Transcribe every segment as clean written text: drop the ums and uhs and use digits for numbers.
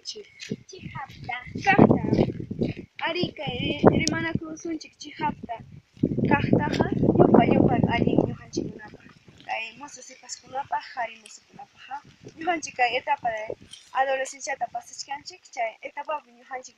rimanakunchik. Chiqapta. Kaqta. Arí, kay rimanakusunchik chiqapta. Kaqtaqa llumpay llumpay allin ñuqanchikkunapaq, kay mozo sipaskunapaq, qhari mozokunapaq. Ñuqanchik kay etapa de adolescenciata pasachkanchik, chay etapapi ñuqanchik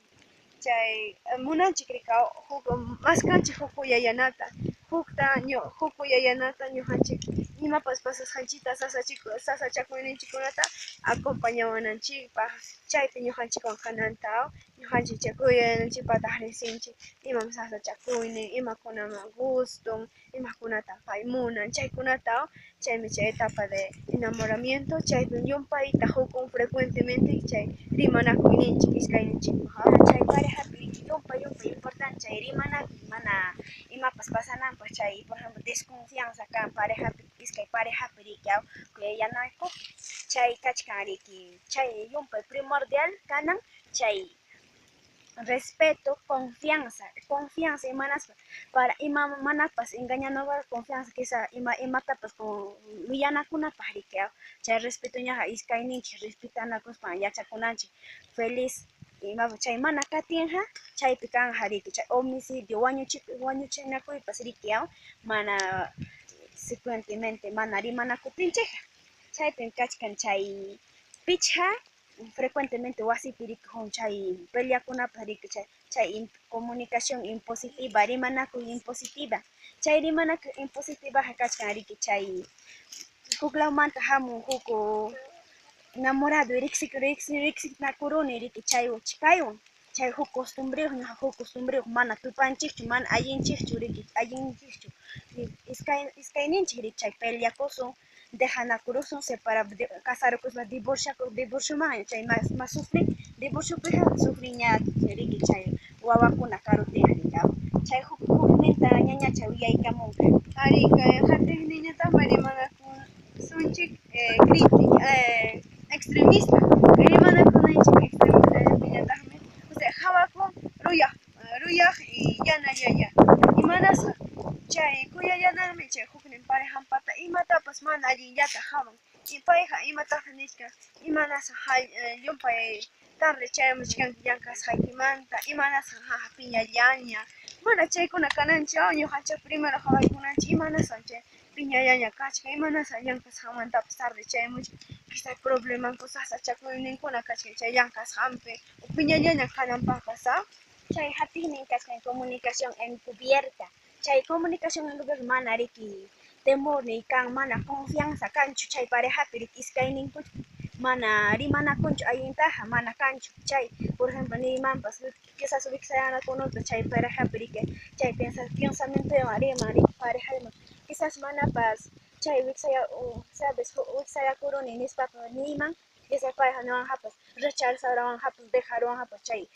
chay munanchik rika huk maskanchik huk kuyayanata, hukta huk kuyayanata ñuqanchik imapas pasasqanchikta sasachakuyninchikkunata acompañawananchikpaq, chaypi ñuqanchikwan kananta, ñuqanchik chay kuyayananchikpaqtaq riqsinchik imam sasachakuynin, imakunaman guston, imakunatan pay munan, chaykunata. Chaymi chay etapa de enamoramiento, chaypi llumpayta hukun frecuentemente chay rimanakuyninchik iskayninchikpaq. Chay parejapi llumpay llumpay importante chay rimanakuy mana imapas pasananpaq, chay por ejemplo desconfianza kan parejapi, iskay parejapi riki kuyayanaykupi chay kachkan riki, chay llumpay primordial kanan chay respeto, confianza, confianza imanaspa para ima manapas engañanawan confianza quizá ima imatapas willanakunapaq riki, chay respetoñaqa iskayninchik respetanakuspa yachakunanchik feliz imapas chay mana katinqa chaypi kanja riki chay homicidio wañuchinakuypas riki mana frecuentemente mana rimanakuptinchikqa chaypim kachkan chay pichqa frecuentemente wasipi rikun chay peleakunapaq riki chay comunicación impositiva, rimanakuy impositiva, chay rimanakuy impositivaqa kachkan riki chay huklawmanta hamun huk enamorado riqsinakuruni riki chay kaywan chay huk costumbreyuq, ñuqa huk costumbreyuq, mana tupanchikchu, mana allinchikchu riki, allinchikchu iskayninchik riki chay peleakusun, dejanakurusun, separa casarukuspa divorcioman chay mas sufrin divorciopiqa sufrinña riki chay wawakuna karutinqa riki chay hukninta ñañacha willaykamunqa. Arí, kay qatiqninñataqmi rimanakusunchik crítica extremista, rimanakunanchik extremistallapiñataqmi, osea qhawakun ruyaq ruyaq y yanallaya, imanasqa chay kuyayananmi chay huknin parejanpata imatapas mana allinllata qhawan, y payqa imataq nichkan, imanasqa llumpay tarde chayamuchkanki llank'asqaykimanta, imanasqa haha piñallaña, mana chaykuna kananchu, ñuqanchik primero qhawaykunanchik imanasqa chay piñallaña kachkan, imanasqa llank'asqanmantapas tarde chayamuchkan, quizá problemanku sasachakuyninkuna kachkan chay llank'asqanpi o piñallaña kananpaqpas. Chay hatiqnin kachkan comunicación encubierta, chay comunicación encubierta mana riki temor kan, mana confianza kanchu chay parejapi riki iskayninku mana rimanakunchu allintaqa, mana kanchu chay por ejemplo nimanpas quizás wiksayanakunuta chay parejapi riki chay pensamientowan riman riki parejaman quizás manapas chay wiksaya sabes wiksayakuruni nispapas niyman, quizás payqa niwanqapas rechazaruwanqapas, dejaruwanqapas, chay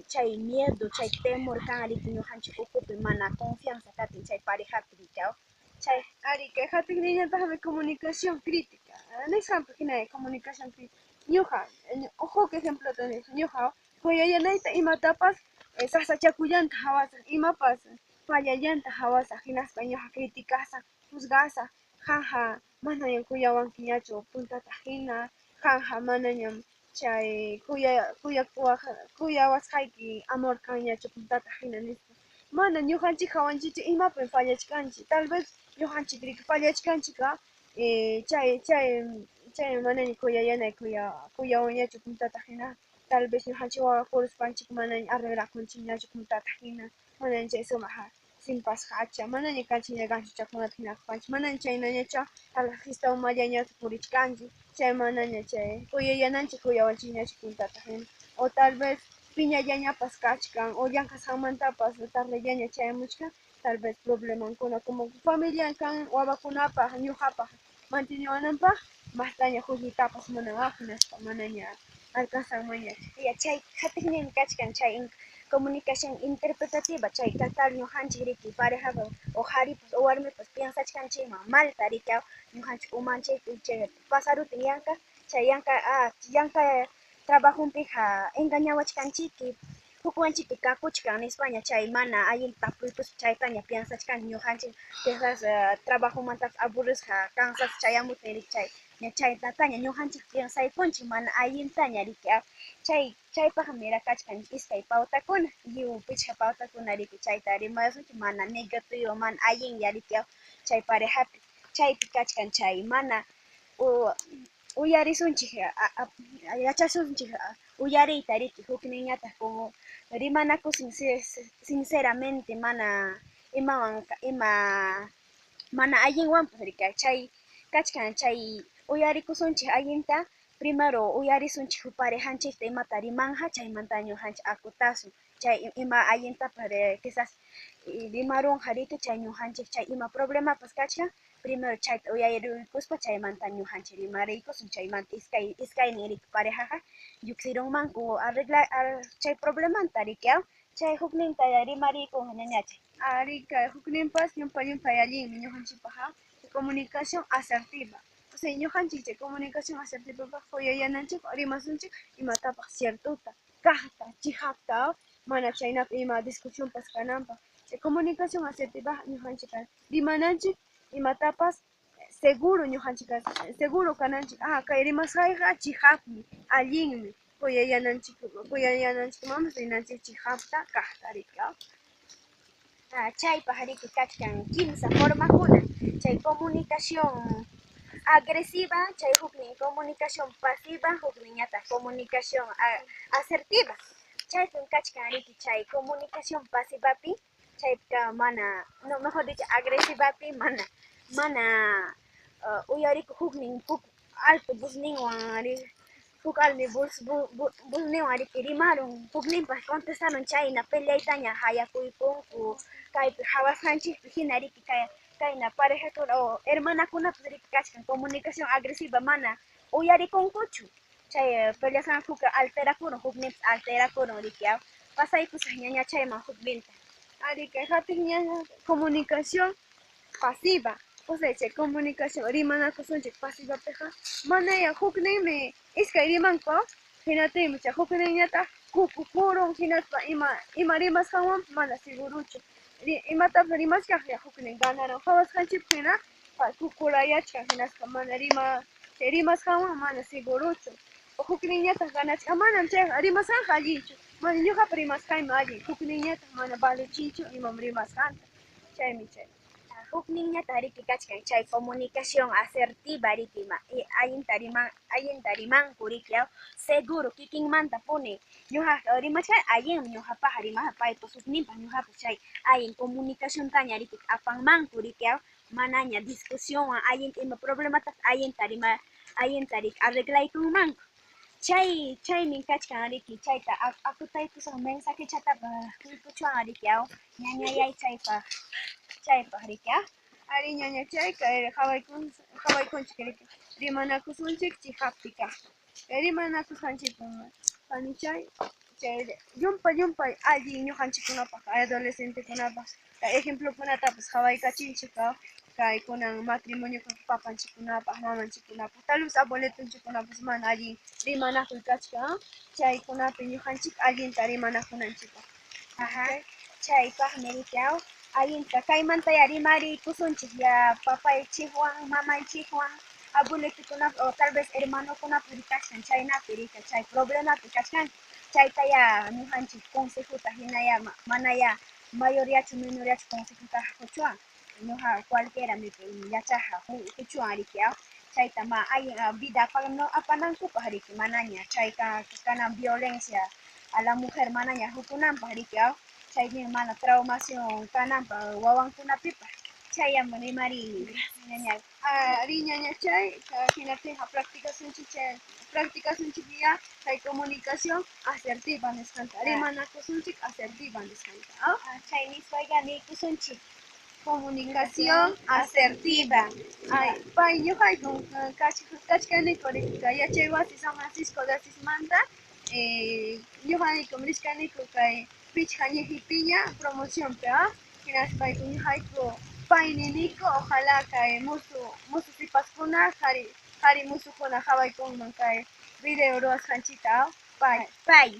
chay miedo, chay temor kan riki ñuqanchik ukupi mana confianza katin chay parejapi riki chay. Arí, kay qatiqninñataqmi comunicación crítica, nisqanpi hina comunicación crítica, ñuqa huk ejemplota nisaq, ñuqa kuyayanayta imatapas sasachakullanta qhawasaq, imapas fallallanta qhawasaq, hinaspa ñuqa criticasaq, juzgasaq, qamqa manañam kuyawankiñachu puntata hina, qamqa manañam chay kuyawasqayki amor kanñachu puntata hina nispa, mana ñuqanchik qhawanchikchu imapim fallachkanchik, tal vez ñuqanchik riki fallachkanchik chay chay chay manaña kuyayanay kuyawanñachu puntata hina, tal vez ñuqanchik wawakuruspanchik manaña arreglakunchikñachu puntata hina, manaña chay sumaq simpasqacha, manaña kanchikña ganchuchakunata hina kaspanchik, manaña chaynañachu, tal vez fiesta umallañachu purichkanchik, chay manaña chay kuyayananchik kuyawanchikñachu puntata hina, o tal vez piñallañapas kachkan o llank'asqanmantapas tardellaña chayamuchkan, tal vez problemankuna como familia kan wawakunapaq ñuqapaq manteniwananpaq mastaña qullqitapas munan hinaspa manaña alcanzanmanñachu. Ya chay qatiqninmi kachkan chay comunicación interpretativa, chay tal ñuqanchik riki parejapas o qharipas o warmipas piensachkanchikman malta riki ñuqanchik umanchikpi chay pasarutin yanka chay yanka yanka trabajunpiqa engañawachkanchiki hukwanchikpi kakuchkan nispaña chay mana allinta tapuykuspa chaytaña piensachkanchik ñuqanchik quizás trabajomantapas aburrisqa cansasqa chayamutin riki chay Ña chaytataña ñuqanchik piensaykunchik mana allintaña riki chay chaypaqmi kachkan iskay pautakuna, lliw pichqa pautakuna riki chayta rimasunchik mana negativo mana allinlla riki chay parejapi chaypi kachkan chay mana uyarisunchik yachasunchik uyariyta riki hukninñataq como rimanakusun sinceramente mana imawan ima mana allinwanpas riki chay kachkan chay uyarikusunchik allinta primero uyarisunchik huk parejanchikta imata rimanja chaymanta ñuqanchik akutasun chay ima allintapas quizás rimarunqa riki chay ñuqanchik chay ima problemapas kachkan primero chayta uyariykuspa chaymanta ñuqanchik rimariykusun chaymanta iskaynin riki parejaqa lluqsirunmanku arreglar chay problemanta riki chay hukninta rimariykunqa ñañachay. Ari kay hukninpas llumpay llumpay allinmi ñuqanchikpaq comunicación asertiva. O sea, ñuqanchik chay comunicación asertivapaq uyayananchik rimasunchik imatapaq ciertota, kaqta, chiqapta, mana chaynapi ima discusionpas kananpaq. Chay comunicación asertiva ñuqanchik rimananchik imatapas seguro ñuqanchik seguro kananchik, kay rimasqayqa chiqapmi, allinmi, kuyayananchikmanpas rinanchik chiqapta kaqta riki. Chaypaq riki kachkan kimsa formakuna, chay comunicación agresiva, chay huknin comunicación pasiva, hukninñataq comunicación asertiva. Chaypim kachkan riki chay comunicación pasivapi, chaypika mana, no, mejor dicho, agresivapi mana mana uyarikuq huknin huk alto vozninwan huk almi vozninwan riki rimarun hukninpas contestarun chayna peleaytaña hayakuykunku kaypi qhawasqanchikpi hina riki kayna parejakuna o hermanakunapas riki kachkan comunicación agresiva mana uyarikunkuchu chay peleasqankuqa alterakurun hukninpas alterakurun riki pasaykusaq ñaña chayman hukninta. Ari kay hatiqña comunicación pasiva, o sea chay comunicación rimanakusunchik pasivapiqa manaya hukninmi iskay rimanku hinaptinmi chay hukninñataq kukukurun hinaspa ima rimasqanwanpas mana seguruchu imatapas rimachkaqlla huknin ganarun qhawasqanchikpi hina kukurayachkan hinaspa mana chay rimasqanwan mana seguruchu hukninñataq ganachkan manam chayqa rimasqanqa allinchu mana ñuqapa rimasqaymi allin hukninñataq mana valechinchu imam rimasqanta chaymi chay. Hukninñataq riki kachkan chay comunicación asertiva riki allinta rimanku riki seguro kikinmanta puni ñuqaqa rimachkani allinmi ñuqapaqqa rimasqa paypas hukninpaq ñuqapas chay allin comunicaciontaña riki apanmanku riki manaña discusionwan allinta ima problematapas allinta riki arreglaykunmanku chay chaymi kachkan riki chayta akutaykusaq mensajechatapas quykuchuwan riki ñañayay chaypaq riki. Ari ñañachay kay qhawaykunchik riki rimanakusunchik chiqappi kaqta rimanakusqanchikpim panichay chay llumpay llumpay allin ñuqanchikkunapaq adolescentekunapaq kay ejemplokunatapas qhawaykachinchik kay kunan matrimonio papanchikkunapaq mamanchikkunapaq tal vez abuelitonchikkunapas mana allin rimanakuy kachkan chaykunapi ñuqanchik allinta rimanakunanchikpaq. Ajá, chaypaqmi riki allinta kaymantaya rimariykusunchik ya papaychikwan mamaychikwan abuelitokunapas o tal vez hermanokunapas kachkan chaynapi riki chay problemapi kachkanku chaytaya ñuqanchik consejota hinaya manaya mayoryachu menoryachu consejota quchuwan ñuqa cualquiera yachaqqa quchuwan riki chayta ma allin vida apanankupaq riki manaña chayka kanan violencia a la mujer manaña hukunanpaq riki chaymi mana traumación kananpaq wawankunapipas chayam rimari ñañay. Ari ñañachay hinaptinqa practicasunchik chay practicasunchik ya kay comunicación asertiva nisqanta rimanakusunchik asertiva nisqanta. Chay nispayqa niykusunchik comunicación asertiva. Ay, pay ñuqayku kachkaniku riki kay yachay wasi San Francisco de Asismanta ñuqayku rishkaniku kay pichqa ñiqipiña promocionpi hinaspayku ñuqayku pay niniku ojalá kay musu sipaskuna qhari musukuna qhawaykunman kay video ruwasqanchikta pay. Pay.